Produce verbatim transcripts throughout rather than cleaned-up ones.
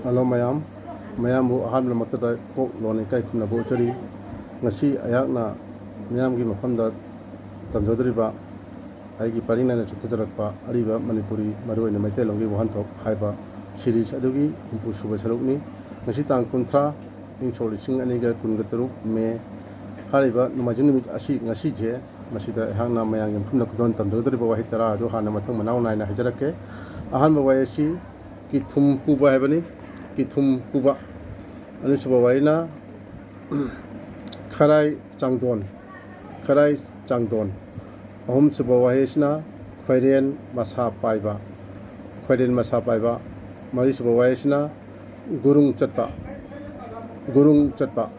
Hello ꯃꯌꯥꯝ, ꯃꯌꯥꯝꯕꯨ ꯑꯍꯥꯟꯕꯃꯛꯇꯗ ꯀꯣꯛ ꯂꯣꯟꯅ ꯏꯀꯥꯏ ꯈꯨꯝꯅꯕ ꯎꯠꯆꯔꯤ꯫ ꯉꯁꯤ ꯑꯩꯍꯥꯛꯅ ꯃꯤꯌꯥꯝꯒꯤ ꯃꯐꯝꯗ ꯇꯝꯖꯗꯧꯔꯤꯕ ꯑꯩꯒꯤ ꯄꯔꯤꯡ ꯅꯥꯏꯅ ꯆꯠꯊꯖꯔꯛꯄ ꯑꯔꯤꯕ ꯃꯅꯤꯄꯨꯔꯤ, ꯃꯔꯨꯑꯣꯏꯅ ꯃꯩꯇꯩꯂꯣꯟꯒꯤ ꯋꯥꯍꯟꯊꯣꯛ ꯍꯥꯏꯕ ꯁꯤꯔꯤꯖ ꯑꯗꯨꯒꯤ ꯍꯨꯝꯐꯨ ꯁꯨꯕ ꯁꯔꯨꯛꯅꯤ꯫ ꯉꯁꯤ ꯇꯥꯡ ꯀꯨꯟꯊ꯭ꯔꯥ, ꯏꯪ ꯁꯣꯛ ꯂꯤꯁꯤꯡ ꯑꯅꯤꯒ ꯀꯨꯟꯒ ꯇꯔꯨꯛ, ꯃꯦ꯫ ꯍꯥꯏꯔꯤꯕ ꯅꯣꯡꯃꯥꯏꯖꯤꯡ ꯅꯨꯃꯤꯠ ꯑꯁꯤ, ꯉꯁꯤꯁꯦ, ꯃꯁꯤꯗ ꯑꯩꯍꯥꯛꯅ ꯃꯌꯥꯝꯒꯤ ꯃꯐꯝꯗ ꯈꯨꯗꯣꯜ ꯇꯝꯖꯒꯗꯧꯔꯤꯕ ꯋꯥꯍꯩ ꯇꯔꯥ ꯑꯗꯨ ꯍꯥꯟꯅ ꯃꯊꯪ ꯃꯅꯥꯎ ꯅꯥꯏꯅ ꯍꯥꯏꯖꯔꯛꯀꯦ꯫ ꯑꯍꯥꯟꯕ ꯋꯥꯍꯩ ꯑꯁꯤ ꯀꯤꯊꯨꯝ ꯄꯨꯕ ꯍꯥꯏꯕꯅꯤ꯫ ꯀꯤꯊꯨꯝ ꯄꯨꯕ꯫ ꯑꯅꯤꯁꯨꯕ ꯋꯥꯍꯩꯅ ꯈꯔꯥꯏ ꯆꯥꯡꯗꯣꯟ꯫ ꯈꯔꯥꯏ ꯆꯥꯡꯗꯣꯟ꯫ ꯑꯍꯨꯝꯁꯨꯕ ꯋꯥꯍꯩꯁꯤꯅ ꯈꯣꯏꯔꯦꯟ ꯃꯁꯥ ꯄꯥꯏꯕ꯫ ꯈꯣꯏꯔꯦꯟ ꯃꯁꯥ ꯄꯥꯏꯕ꯫ ꯃꯔꯤꯁꯨꯕ ꯋꯥꯍꯩꯁꯤꯅ ꯒꯨꯔꯨꯡ ꯆꯠꯄ꯫ ꯒꯨꯔꯨꯡ ꯆꯠꯄ꯫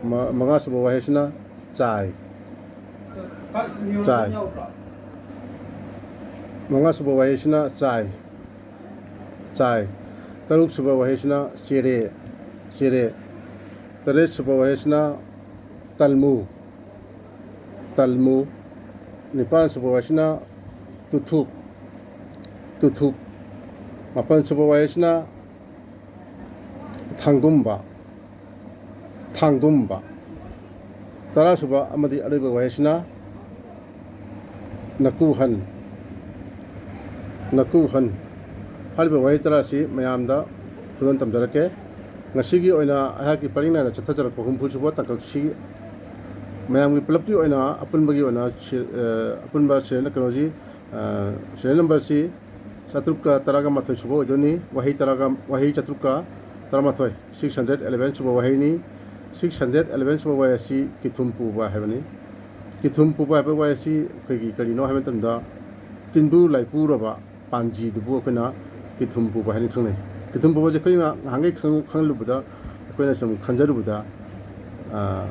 ꯃ-, ꯃꯉꯥꯁꯨꯕ ꯋꯥꯍꯩꯁꯤꯅ ꯆꯥꯏ꯫ ꯆꯥꯏ꯫ ꯃꯉꯥꯁꯨꯕ ꯋꯥꯍꯩꯁꯤꯅ ꯆꯥꯏ꯫ ꯆꯥꯏ꯫ ꯇꯔꯨꯛꯁꯨꯕ ꯋꯥꯍꯩꯁꯤꯅ ꯆꯦꯔꯦ꯫ ꯆꯦꯔꯦ꯫ ꯇꯔꯦꯠꯁꯨꯕ ꯋꯥꯍꯩꯁꯤꯅ ꯇꯜꯃꯨ꯫ ꯇꯜꯃꯨ꯫ ꯅꯤꯄꯥꯟꯁꯨꯕ ꯋꯥꯍꯩꯁꯤꯅ ꯇꯨꯊꯨꯞ꯫ ꯇꯨꯊꯨꯞ꯫ ꯃꯥꯄꯟꯁꯨꯕ ꯋꯥꯍꯩꯁꯤꯅ ꯊꯥꯡꯒꯨꯝꯕ꯫ ꯊꯥꯡꯒꯨꯝꯕ꯫ ꯇꯔꯥꯁꯨꯕ ꯑꯃꯗꯤ ꯑꯔꯣꯏꯕ ꯋꯥꯍꯩꯁꯤꯅ ꯅꯀꯨꯍꯟ꯫ ꯅꯀꯨꯍꯟ꯫ ꯍꯥꯏꯔꯤꯕ ꯋꯥꯍꯩ ꯇꯔꯥꯁꯤ ꯃꯌꯥꯝꯗ ꯈꯨꯗꯣꯜ ꯇꯝꯖꯔꯛꯀꯦ꯫ ꯉꯁꯤꯒꯤ ꯑꯣꯏꯅ ꯑꯩꯍꯥꯛꯀꯤ ꯄꯔꯤꯡ ꯅꯥꯏꯅ ꯆꯠꯊꯖꯔꯛꯄ ꯍꯨꯝꯐꯨꯁꯨꯕ ꯇꯥꯡꯀꯛꯁꯤ ꯃꯌꯥꯝꯒꯤ ꯄꯨꯂꯞꯀꯤ ꯑꯣꯏꯅ ꯑꯄꯨꯟꯕꯒꯤ ꯑꯣꯏꯅ ꯁꯤ-, ꯑ, ꯑꯄꯨꯟꯕ ꯁꯤꯔꯦꯜ ꯀꯩꯅꯣꯁꯤ, ꯑ, ꯁꯤꯔꯦꯜ ꯅꯝꯕꯔꯁꯤ ꯆꯥꯇ꯭ꯔꯨꯛꯀ ꯇꯔꯥꯒ ꯃꯥꯊꯣꯏ ꯁꯨꯕ ꯑꯣꯏꯗꯣꯏꯅꯤ꯫ ꯋꯥꯍꯩ ꯇꯔꯥꯒ, ꯋꯥꯍꯩ ꯆꯥꯇ꯭ꯔꯨꯛꯀ ꯇꯔꯥꯃꯥꯊꯣꯏ, six hundred eleven ꯁꯨꯕ ꯋꯥꯍꯩꯅꯤ꯫ Six hundred eleven ꯁꯨꯕ ꯋꯥꯍꯩ ꯑꯁꯤ ꯀꯤꯊꯨꯝ ꯄꯨꯕ ꯍꯥꯏꯕꯅꯤ꯫ ꯀꯤꯊꯨꯝ ꯄꯨꯕ ꯍꯥꯏꯕ ꯋꯥꯍꯩ ꯑꯁꯤ ꯑꯩꯈꯣꯏꯒꯤ ꯀꯔꯤꯅꯣ ꯍꯥꯏꯕ ꯃꯇꯝꯗ, ꯇꯤꯟꯕꯨ ꯂꯥꯏꯄꯨꯔꯕ ꯄꯥꯟꯖꯤꯗꯨꯕꯨ ꯑꯩꯈꯣꯏꯅ ꯀꯤꯊꯨꯝ ꯄꯨꯕ ꯍꯥꯏꯅ ꯈꯪꯅꯩ꯫ ꯀꯤꯊꯨꯝ ꯄꯨꯕꯁꯦ ꯑꯩꯈꯣꯏꯅ ꯉꯍꯥꯟꯈꯩ ꯈꯪ-, ꯈꯪꯍꯜꯂꯨꯕꯗ, ꯑꯩꯈꯣꯏꯅ ꯁꯨꯝ ꯈꯟꯖꯔꯨꯕꯗ, ꯑ,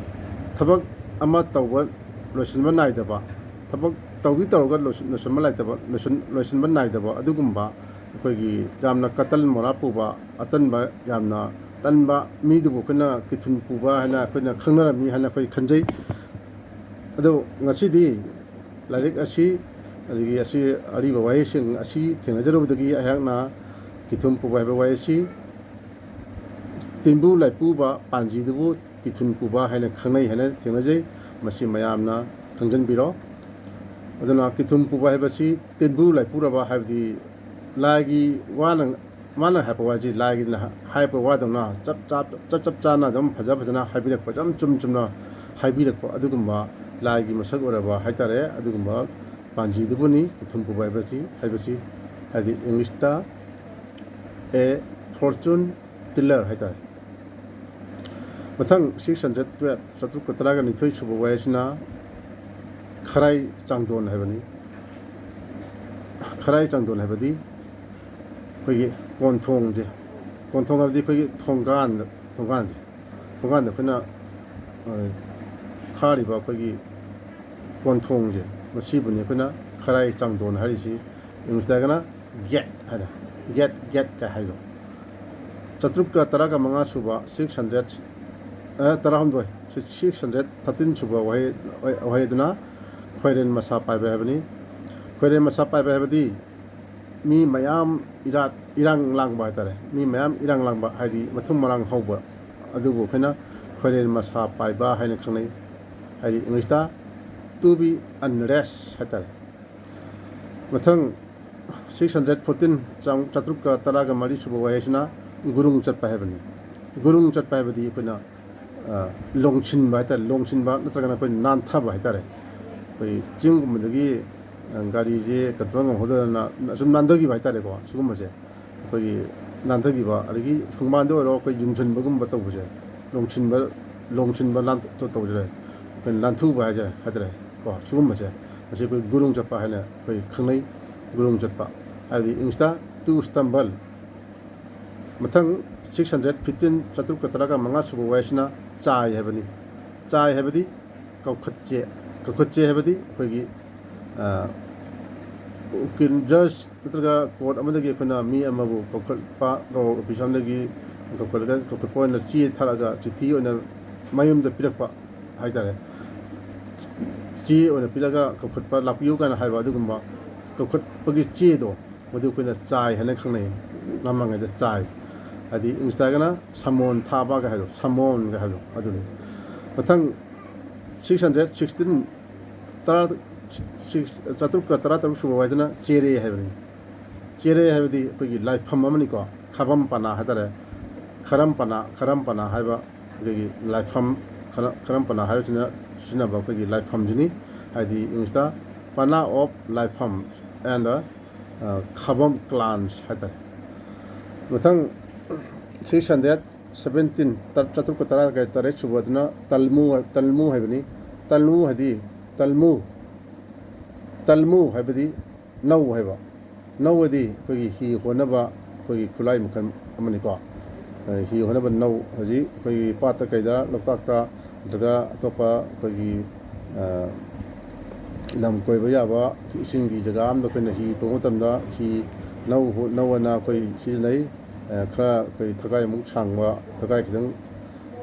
ꯊꯕꯛ ꯑꯃ ꯇꯧꯕ ꯂꯣꯏꯁꯤꯟꯕ ꯅꯥꯏꯗꯕ, ꯊꯕꯛ ꯇꯧꯗꯤ ꯇꯧꯔꯒ ꯂꯣꯏꯁꯤꯟ-, ꯂꯣꯏꯁꯤꯟꯕ ꯂꯥꯏꯇꯕ, ꯂꯣꯏꯁꯤꯟ-, ꯂꯣꯏꯁꯤꯟꯕ ꯅꯥꯏꯗꯕ ꯑꯗꯨꯒꯨꯝꯕ, ꯑꯩꯈꯣꯏꯒꯤ ꯌꯥꯝꯅ ꯀꯇꯜ ꯃꯣꯔꯥ ꯄꯨꯕ, ꯑꯇꯟꯕ, ꯌꯥꯝꯅ ꯇꯟꯕ ꯃꯤꯗꯨꯕꯨ ꯑꯩꯈꯣꯏꯅ ꯀꯤꯊꯨꯝ ꯄꯨꯕ ꯍꯥꯏꯅ ꯑꯩꯈꯣꯏꯅ ꯈꯪꯅꯔꯝꯃꯤ ꯍꯥꯏꯅ ꯑꯩꯈꯣꯏ ꯈꯟꯖꯩ꯫ ꯑꯗꯣ ꯉꯁꯤꯗꯤ ꯂꯥꯏꯔꯤꯛ ꯑꯁꯤ, ꯑꯗꯒꯤ ꯑꯁꯤ ꯑꯔꯤꯕ ꯋꯥꯍꯩꯁꯤꯡ ꯑꯁꯤ ꯊꯦꯡꯅꯖꯔꯨꯕꯗꯒꯤ ꯑꯩꯍꯥꯛꯅ ꯀꯤꯊꯨꯝ ꯄꯨꯕ ꯍꯥꯏꯕ ꯋꯥꯍꯩ ꯑꯁꯤ ꯇꯦꯟꯕꯨ ꯂꯥꯏꯄꯨꯕ ꯄꯥꯟꯖꯤꯗꯨꯕꯨ ꯀꯤꯊꯨꯟ ꯄꯨꯕ ꯍꯥꯏꯅ ꯈꯪꯅꯩ ꯍꯥꯏꯅ ꯊꯦꯡꯅꯖꯩ꯫ ꯃꯁꯤ ꯃꯌꯥꯝꯅ ꯈꯪꯖꯤꯟꯕꯤꯔꯣ꯫ ꯑꯗꯨꯅ ꯀꯤꯊꯨꯟ ꯄꯨꯕ ꯍꯥꯏꯕꯁꯤ ꯇꯦꯟꯕꯨ ꯂꯥꯏꯄꯨꯔꯕ ꯍꯥꯏꯕꯗꯤ ꯂꯥꯏꯒꯤ ꯋꯥꯅ, ꯃꯥꯅ ꯍꯥꯏꯔꯛꯄ ꯋꯥꯁꯤ ꯂꯥꯏꯒꯤꯅ ꯍꯥꯏꯔꯛꯄ ꯋꯥꯗꯧꯅ ꯆꯞ ꯆꯞ, ꯆꯞ ꯆꯞ ꯆꯥꯅ ꯑꯗꯨꯝ ꯐꯖ ꯐꯖꯅ ꯍꯥꯏꯕꯤꯔꯛꯄ, ꯌꯥꯝ ꯆꯨꯝ ꯆꯨꯝꯅ ꯍꯥꯏꯕꯤꯔꯛꯄ ꯑꯗꯨꯒꯨꯝꯕ ꯂꯥꯏꯒꯤ ꯃꯁꯛ ꯑꯣꯏꯔꯕ ꯍꯥꯏꯇꯥꯔꯦ, ꯑꯗꯨꯒꯨꯝꯕ ꯄꯥꯟꯖꯤꯗꯨꯕꯨꯅꯤ ꯀꯤꯊꯨꯟ ꯄꯨꯕ ꯍꯥꯏꯕꯁꯤ, ꯍꯥꯏꯕꯁꯤ ꯍꯥꯏꯗꯤ English ꯇ a fortune teller ꯍꯥꯏꯇꯥꯔꯦ꯫ ꯃꯊꯪ six hundred twelve, ꯆꯥꯇ꯭ꯔꯨꯛꯀ ꯇꯔꯥꯒ ꯅꯤꯊꯣꯏ ꯁꯨꯕ ꯋꯥꯍꯩꯁꯤꯅ ꯈꯔꯥꯏ ꯆꯥꯡꯗꯣꯟ ꯍꯥꯏꯕꯅꯤ꯫ ꯈꯔꯥꯏ ꯆꯥꯡꯗꯣꯟ ꯍꯥꯏꯕꯗꯤ ꯑꯩꯈꯣꯏꯒꯤ ꯀꯣꯟꯊꯣꯡꯁꯦ, ꯀꯣꯟꯊꯣꯡ ꯍꯥꯏꯕꯗꯤ ꯑꯩꯈꯣꯏꯒꯤ ꯊꯣꯡꯒꯥꯟ, ꯊꯣꯡꯒꯥꯟꯁꯦ, ꯊꯣꯡꯒꯥꯟꯗ ꯑꯩꯈꯣꯏꯅ, ꯑ, ꯈꯥꯔꯤꯕ ꯑꯩꯈꯣꯏꯒꯤ ꯀꯣꯟꯊꯣꯡꯁꯦ, ꯃꯁꯤꯕꯨꯅꯤ ꯑꯩꯈꯣꯏꯅ ꯈꯔꯥꯏ ꯆꯥꯡꯗꯣꯟ ꯍꯥꯏꯔꯤꯁꯤ꯫ English ꯇꯒꯅ gate ꯍꯥꯏꯅ, gate, gate ꯀꯥꯏ ꯍꯥꯏꯗꯣ꯫ ꯆꯥꯇ꯭ꯔꯨꯛꯀ ꯇꯔꯥꯒ ꯃꯉꯥ ꯁꯨꯕ, six hundred, ꯑ, ꯇꯔꯥꯍꯨꯝꯗꯣꯏ, six hundred thirteen ꯁꯨꯕ ꯋꯥꯍꯩ, ꯋꯥꯍꯩ ꯑꯗꯨꯅ ꯈꯣꯏꯔꯦꯟ ꯃꯁꯥ ꯄꯥꯏꯕ ꯍꯥꯏꯕꯅꯤ꯫ ꯈꯣꯏꯔꯦꯟ ꯃꯁꯥ ꯄꯥꯏꯕ ꯍꯥꯏꯕꯗꯤ ꯃꯤ ꯃꯌꯥꯝ ꯏꯔꯥꯠ, ꯏꯔꯥꯡ ꯂꯥꯡꯕ ꯍꯥꯏꯇꯥꯔꯦ꯫ ꯃꯤ ꯃꯌꯥꯝ ꯏꯔꯥꯡ ꯂꯥꯡꯕ ꯍꯥꯏꯗꯤ ꯃꯊꯨꯝ ꯃꯔꯥꯡ ꯍꯧꯕ, ꯑꯗꯨꯕꯨ ꯑꯩꯈꯣꯏꯅ ꯈꯣꯏꯔꯦꯟ ꯃꯁꯥ ꯄꯥꯏꯕ ꯍꯥꯏꯅ ꯈꯪꯅꯩ꯫ ꯍꯥꯏꯗꯤ English ꯇ to be unrest ꯍꯥꯏꯇꯥꯔꯦ꯫ ꯃꯊꯪ six hundred fourteen, ꯆꯥꯝ-, ꯆꯥꯇ꯭ꯔꯨꯛꯀ ꯇꯔꯥꯒ ꯃꯔꯤ ꯁꯨꯕ ꯋꯥꯍꯩꯁꯤꯅ ꯒꯨꯔꯨꯡ ꯆꯠꯄ ꯍꯥꯏꯕꯅꯤ꯫ ꯒꯨꯔꯨꯡ ꯆꯠꯄ ꯍꯥꯏꯕꯗꯤ ꯑꯩꯈꯣꯏꯅ, ꯑ, ꯂꯣꯡꯁꯤꯟꯕ ꯍꯥꯏꯇꯥꯔꯦ, ꯂꯣꯡꯁꯤꯟꯕ ꯅꯠꯇ꯭ꯔꯒꯅ ꯑꯩꯈꯣꯏ ꯅꯥꯟꯊꯕ ꯍꯥꯏꯇꯥꯔꯦ꯫ ꯑꯩꯈꯣꯏ ꯆꯤꯡꯒꯨꯝꯕꯗꯒꯤ, ꯑ, ꯒꯥꯔꯤꯁꯦ control ꯉꯝꯍꯧꯗꯗꯅ ꯁꯨꯝ ꯅꯥꯟꯊꯈꯤꯕ ꯍꯥꯏꯇꯥꯔꯦꯀꯣ, ꯁꯤꯒꯨꯝꯕꯁꯦ꯫ ꯑꯩꯈꯣꯏꯒꯤ ꯅꯥꯟꯊꯈꯤꯕ, ꯑꯗꯒꯤ ꯈꯣꯡꯕꯥꯟꯗ ꯑꯣꯏꯔꯣ ꯑꯩꯈꯣꯏ ꯌꯨꯡꯁꯤꯟꯕꯒꯨꯝꯕ ꯇꯧꯕꯁꯦ, ꯂꯣꯡꯁꯤꯟꯕ, ꯂꯣꯡꯁꯤꯟꯕ ꯂꯥꯟ-, ꯇꯧ-, ꯇꯧꯕꯁꯦ ꯑꯩꯈꯣꯏꯅ ꯅꯥꯟꯊꯨꯕ ꯍꯥꯏꯁꯦ ꯍꯥꯏꯇꯥꯔꯦ ꯀꯣ, ꯁꯤꯒꯨꯝꯕꯁꯦ꯫ ꯃꯁꯤ ꯑꯩꯈꯣꯏ ꯒꯨꯔꯨꯡ ꯆꯠꯄ ꯍꯥꯏꯅ ꯑꯩꯈꯣꯏ ꯈꯪꯅꯩ, ꯒꯨꯔꯨꯡ ꯆꯠꯄ ꯍꯥꯏꯕꯗꯤ English ꯇ to stumble꯫ ꯃꯊꯪ six hundred fifteen, ꯆꯥꯇ꯭ꯔꯨꯛꯀ ꯇꯔꯥꯒ ꯃꯉꯥ ꯁꯨꯕ ꯋꯥꯍꯩꯁꯤꯅ ꯆꯥꯏ ꯍꯥꯏꯕꯅꯤ꯫ ꯆꯥꯏ ꯍꯥꯏꯕꯗꯤ ꯀꯧꯈꯠꯆꯦ꯫ ꯀꯧꯈꯠꯆꯦ ꯍꯥꯏꯕꯗꯤ ꯑꯩꯈꯣꯏꯒꯤ, ꯑ, ꯎꯀꯤꯜ, judge ꯅꯠꯇ꯭ꯔꯒ court ꯑꯃꯗꯒꯤ ꯑꯩꯈꯣꯏꯅ ꯃꯤ ꯑꯃꯕꯨ ꯀꯧꯈꯠꯄ, office ꯑꯃꯗꯒꯤ ꯀꯧꯈꯠꯂꯒ, ꯀꯧꯈꯠꯄ ꯑꯣꯏꯅ ꯆꯦ ꯊꯥꯔꯛꯑꯒ ꯆꯤꯊꯤ ꯑꯣꯏꯅ ꯃꯌꯨꯝꯗ ꯄꯤꯔꯛꯄ ꯍꯥꯏꯇꯥꯔꯦ꯫ ꯆꯦ ꯑꯣꯏꯅ ꯄꯤꯔꯒ ꯀꯧꯈꯠꯄ, "ꯂꯥꯛꯄꯤꯌꯨ" ꯀꯥꯏꯅ ꯍꯥꯏꯕ ꯑꯗꯨꯒꯨꯝꯕ ꯀꯧꯈꯠꯄꯒꯤ ꯆꯦꯗꯣ, ꯃꯗꯨ ꯑꯩꯈꯣꯏꯅ ꯆꯥꯏ ꯍꯥꯏꯅ ꯈꯪꯅꯩ꯫ ꯃꯃꯥꯡꯉꯩꯗ ꯆꯥꯏ꯫ ꯍꯥꯏꯗꯤ ꯏꯪꯂꯤꯁꯇꯒꯅ ꯁꯃꯣꯟ ꯊꯥꯕꯒ ꯍꯥꯏꯕꯗꯣ, ꯁꯃꯣꯟꯒ ꯍꯥꯏꯕꯗꯣ ꯑꯗꯨꯅꯤ꯫ ꯃꯊꯪ six hundred sixteen, ꯇꯔꯥ, ꯆꯥꯇ꯭ꯔꯨꯛꯀ ꯇꯔꯥ ꯇꯔꯨꯛ ꯁꯨꯕ ꯋꯥꯏꯗꯅ ꯆꯦꯔꯦ ꯍꯥꯏꯕꯅꯤ꯫ ꯆꯦꯔꯦ ꯍꯥꯏꯕꯗꯤ ꯑꯩꯈꯣꯏꯒꯤ ꯂꯥꯏꯐꯝ ꯑꯃꯅꯤꯀꯣ, ꯈꯥꯕꯝ ꯄꯅꯥ ꯍꯥꯏꯇꯥꯔꯦ꯫ ꯈꯔꯝ ꯄꯅꯥ, ꯈꯔꯝ ꯄꯅꯥ ꯍꯥꯏꯕ ꯑꯩꯈꯣꯏꯒꯤ ꯂꯥꯏꯐꯝ, ꯈꯔ-, ꯈꯔꯝ ꯄꯅꯥ ꯍꯥꯏꯕꯁꯤꯅ ꯁꯤꯖꯤꯟꯅꯕ ꯑꯩꯈꯣꯏꯒꯤ ꯂꯥꯏꯐꯝꯁꯤꯅꯤ꯫ ꯍꯥꯏꯗꯤ ꯏꯪꯂꯤꯁꯇ ꯄꯅꯥ of ꯂꯥꯏꯐꯝ and, ꯑ, ꯈꯥꯕꯝ clans ꯍꯥꯏꯇꯥꯔꯦ꯫ ꯃꯊꯪ six hundred seventeen, ꯇ-, ꯆꯥꯇ꯭ꯔꯨꯛꯀ ꯇꯔꯥꯒ ꯇꯔꯦꯠ ꯁꯨꯕꯗꯨꯅ ꯇꯜꯃꯨ, ꯇꯜꯃꯨ ꯍꯥꯏꯕꯅꯤ꯫ ꯇꯜꯃꯨ ꯍꯥꯏꯗꯤ, ꯇꯜꯃꯨ, ꯇꯜꯃꯨ ꯍꯥꯏꯕꯗꯤ ꯅꯧ ꯍꯥꯏꯕ꯫ ꯅꯧ ꯍꯥꯏꯗꯤ ꯑꯩꯈꯣꯏꯒꯤ ꯍꯤ ꯍꯣꯟꯅꯕ ꯑꯩꯈꯣꯏꯒꯤ ꯈꯨꯠꯂꯥꯏ ꯃꯈꯜ ꯑꯃꯅꯤꯀꯣ꯫ ꯑ, ꯍꯤ ꯍꯣꯟꯅꯕ ꯅꯧ ꯍꯧꯖꯤꯛ ꯑꯩꯈꯣꯏꯒꯤ ꯄꯥꯠꯇ ꯀꯩꯗ, ꯂꯣꯛꯇꯥꯛꯇ ꯅꯠꯇ꯭ꯔꯒ ꯑꯇꯣꯞꯄ ꯑꯩꯈꯣꯏꯒꯤ, ꯑ, ꯂꯝ ꯀꯣꯏꯕ ꯌꯥꯕ ꯏꯁꯤꯡꯒꯤ ꯖꯒꯥ ꯑꯃꯗ ꯑꯩꯈꯣꯏꯅ ꯍꯤ ꯇꯣꯡꯕ ꯃꯇꯝꯗ ꯍꯤ ꯅꯧ ꯍꯣ-, ꯅꯧ ꯑꯅ ꯑꯩꯈꯣꯏ ꯁꯤꯖꯤꯟꯅꯩ꯫ ꯑ, ꯈꯔ ꯑꯩꯈꯣꯏ ꯊꯒꯥꯏꯃꯨꯛ ꯁꯥꯡꯕ, ꯊꯒꯥꯏ ꯈꯤꯇꯪ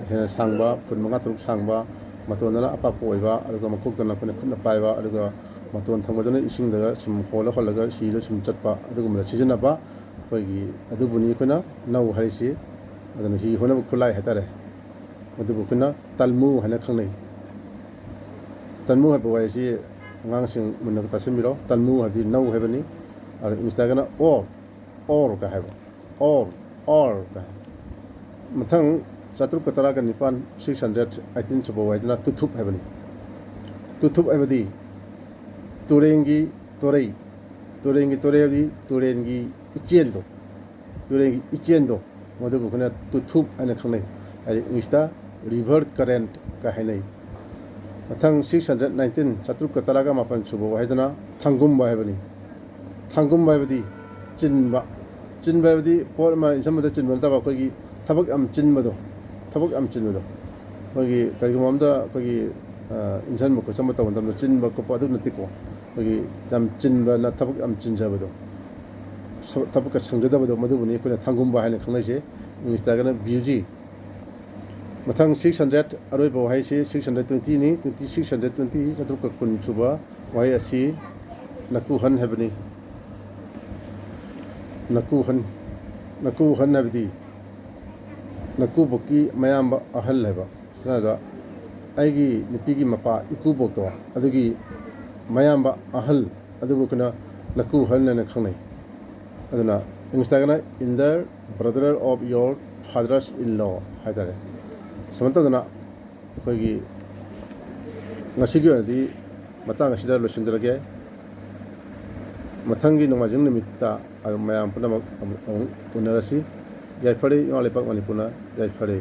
ꯍꯦꯟꯅ ꯁꯥꯡꯕ, ꯐꯨꯠ ꯃꯉꯥ ꯇꯔꯨꯛ ꯁꯥꯡꯕ, ꯃꯇꯣꯟꯗꯅ ꯑꯄꯥꯛꯄ ꯑꯣꯏꯕ, ꯑꯗꯨꯒ ꯃꯀꯣꯛꯇꯅ ꯑꯩꯈꯣꯏꯅ ꯈꯨꯠꯅ ꯄꯥꯏꯕ, ꯑꯗꯨꯒ ꯃꯇꯣꯟ ꯊꯪꯕꯗꯅ ꯏꯁꯤꯡꯗꯒ ꯁꯨꯝ ꯍꯣꯜꯂ ꯍꯣꯜꯂꯒ ꯍꯤꯗ ꯁꯨꯝ ꯆꯠꯄ, ꯑꯗꯨꯒꯨꯝꯕꯗ ꯁꯤꯖꯤꯟꯅꯕ ꯑꯩꯈꯣꯏꯒꯤ ꯑꯗꯨꯕꯨꯅꯤ ꯑꯩꯈꯣꯏꯅ ꯅꯧ ꯍꯥꯏꯔꯤꯁꯤ꯫ ꯑꯗꯨꯅ ꯍꯤ ꯍꯣꯟꯅꯕ ꯈꯨꯠꯂꯥꯏ ꯍꯥꯏꯇꯥꯔꯦ꯫ ꯃꯗꯨꯕꯨ ꯑꯩꯈꯣꯏꯅ ꯇꯜꯃꯨ ꯍꯥꯏꯅ ꯈꯪꯅꯩ꯫ ꯇꯜꯃꯨ ꯍꯥꯏꯕ ꯋꯥꯍꯩꯁꯤ ꯑꯉꯥꯡꯁꯤꯡ ꯃꯨꯟꯅ ꯇꯥꯁꯤꯟꯕꯤꯔꯣ꯫ ꯇꯜꯃꯨ ꯍꯥꯏꯕꯗꯤ ꯅꯧ ꯍꯥꯏꯕꯅꯤ꯫ ꯑꯗꯨ ꯏꯪꯂꯤꯁꯇꯒꯅ ꯑꯣꯔ, ꯑꯣꯔꯒ ꯍꯥꯏꯕ꯫ ꯑꯣꯔ, ꯑꯣꯔꯒ ꯍꯥꯏꯕ꯫ ꯃꯊꯪ ꯆꯥꯇ꯭ꯔꯨꯛꯀ ꯇꯔꯥꯒ ꯅꯤꯄꯥꯟ, six hundred eighteen ꯁꯨꯕ ꯋꯥꯍꯩꯗꯨꯅ ꯇꯨꯊꯨꯞ ꯍꯥꯏꯕꯅꯤ꯫ ꯇꯨꯊꯨꯞ ꯍꯥꯏꯕꯗꯤ ꯇꯨꯔꯦꯟꯒꯤ ꯇꯣꯔꯩ, ꯇꯨꯔꯦꯟꯒꯤ ꯇꯣꯔꯩ ꯍꯥꯏꯕꯗꯤ ꯇꯨꯔꯦꯟꯒꯤ ꯏꯆꯦꯜꯗꯣ, ꯇꯨꯔꯦꯟꯒꯤ ꯏꯆꯦꯜꯗꯣ, ꯃꯗꯨꯕꯨ ꯑꯩꯈꯣꯏꯅ ꯇꯨꯊꯨꯞ ꯍꯥꯏꯅ ꯈꯪꯅꯩ꯫ ꯍꯥꯏꯗꯤ ꯏꯪꯂꯤꯁꯇ river current ꯀ ꯍꯥꯏꯅꯩ꯫ ꯃꯊꯪ six hundred nineteen, ꯆꯥꯇ꯭ꯔꯨꯛꯀ ꯇꯔꯥꯒ ꯃꯥꯄꯟ ꯁꯨꯕ ꯋꯥꯍꯩꯗꯨꯅ ꯊꯥꯡꯒꯨꯝꯕ ꯍꯥꯏꯕꯅꯤ꯫ ꯊꯥꯡꯒꯨꯝꯕ ꯍꯥꯏꯕꯗꯤ ꯆꯤꯟꯕ꯫ ꯆꯤꯟꯕ ꯍꯥꯏꯕꯗꯤ ꯄꯣꯠ ꯑꯃ ꯏꯟꯁꯤꯟꯕꯗ ꯆꯤꯟꯕ ꯅꯠꯇꯕ ꯑꯩꯈꯣꯏꯒꯤ ꯊꯕꯛ ꯌꯥꯝ ꯆꯤꯟꯕꯗꯣ, ꯊꯕꯛ ꯌꯥꯝ ꯆꯤꯟꯕꯗꯣ꯫ ꯑꯩꯈꯣꯏꯒꯤ ꯀꯔꯤꯒꯨꯝꯕ ꯑꯝꯗ ꯑꯩꯈꯣꯏꯒꯤ, ꯑ, ꯏꯟꯁꯤꯟꯕ ꯈꯣꯠꯆꯟꯕ ꯇꯧꯕ ꯃꯇꯝꯗ ꯆꯤꯟꯕ ꯈꯣꯠꯄ ꯑꯗꯨ ꯅꯠꯇꯦꯀꯣ꯫ ꯑꯩꯈꯣꯏꯒꯤ ꯌꯥꯝ ꯆꯤꯟꯕꯅ ꯊꯕꯛ ꯌꯥꯝ ꯆꯤꯟꯖꯕꯗꯣ, ꯁ-, ꯊꯕꯛꯀ ꯁꯪꯖꯗꯕꯗꯣ, ꯃꯗꯨꯕꯨꯅꯤ ꯑꯩꯈꯣꯏꯅ ꯊꯥꯡꯒꯨꯝꯕ ꯍꯥꯏꯅ ꯈꯪꯅꯩꯁꯦ꯫ ꯏꯪꯂꯤꯁꯇꯒꯅ busy꯫ ꯃꯊꯪ six hundred, ꯑꯔꯣꯏꯕ ꯋꯥꯍꯩꯁꯤ six hundred twenty ꯅꯤ, twenty, six hundred twenty, ꯆꯥꯇ꯭ꯔꯨꯛꯀ ꯀꯨꯟ ꯁꯨꯕ ꯋꯥꯍꯩ ꯑꯁꯤ ꯅꯀꯨꯍꯟ ꯍꯥꯏꯕꯅꯤ꯫ ꯅꯀꯨꯍꯟ, ꯅꯀꯨꯍꯟ ꯍꯥꯏꯕꯗꯤ ꯅꯀꯨꯕꯣꯛꯀꯤ ꯃꯌꯥꯝꯕ ꯑꯍꯜ ꯍꯥꯏꯕ, ꯁꯝꯅ ꯍꯥꯏꯔꯕꯗ ꯑꯩꯒꯤ ꯅꯨꯄꯤꯒꯤ ꯃꯄꯥ ꯏꯀꯨꯕꯣꯛꯇꯣ, ꯑꯗꯨꯒꯤ ꯃꯌꯥꯝꯕ ꯑꯍꯜ, ꯑꯗꯨꯕꯨ ꯑꯩꯈꯣꯏꯅ ꯅꯀꯨ ꯑꯍꯜ ꯍꯥꯏꯅ ꯈꯪꯅꯩ꯫ ꯑꯗꯨꯅ ꯏꯪꯂꯤꯁꯇꯒꯅ elder brother of your father's in law ꯍꯥꯏꯇꯥꯔꯦ꯫ ꯁꯨꯃꯥꯏꯅ ꯇꯧꯗꯅ ꯑꯩꯈꯣꯏꯒꯤ ꯉꯁꯤꯒꯤ ꯑꯣꯏꯅꯗꯤ ꯃꯇꯥꯡ ꯑꯁꯤꯗ ꯂꯣꯏꯁꯤꯟꯖꯔꯒꯦ꯫ ꯃꯊꯪꯒꯤ ꯅꯣꯡꯃꯥꯏꯖꯤꯡ ꯅꯨꯃꯤꯠꯇ ꯑꯗꯨꯝ ꯃꯌꯥꯝ ꯄꯨꯝꯅꯃꯛ ꯑꯃꯨꯛ, ꯑꯃꯨꯛ ꯎꯅꯔꯁꯤ꯫ ꯌꯥꯏꯐꯔꯦ ꯏꯃꯥ ꯂꯩꯄꯥꯛ ꯃꯅꯤꯄꯨꯔꯅ, ꯌꯥꯏꯐꯔꯦ꯫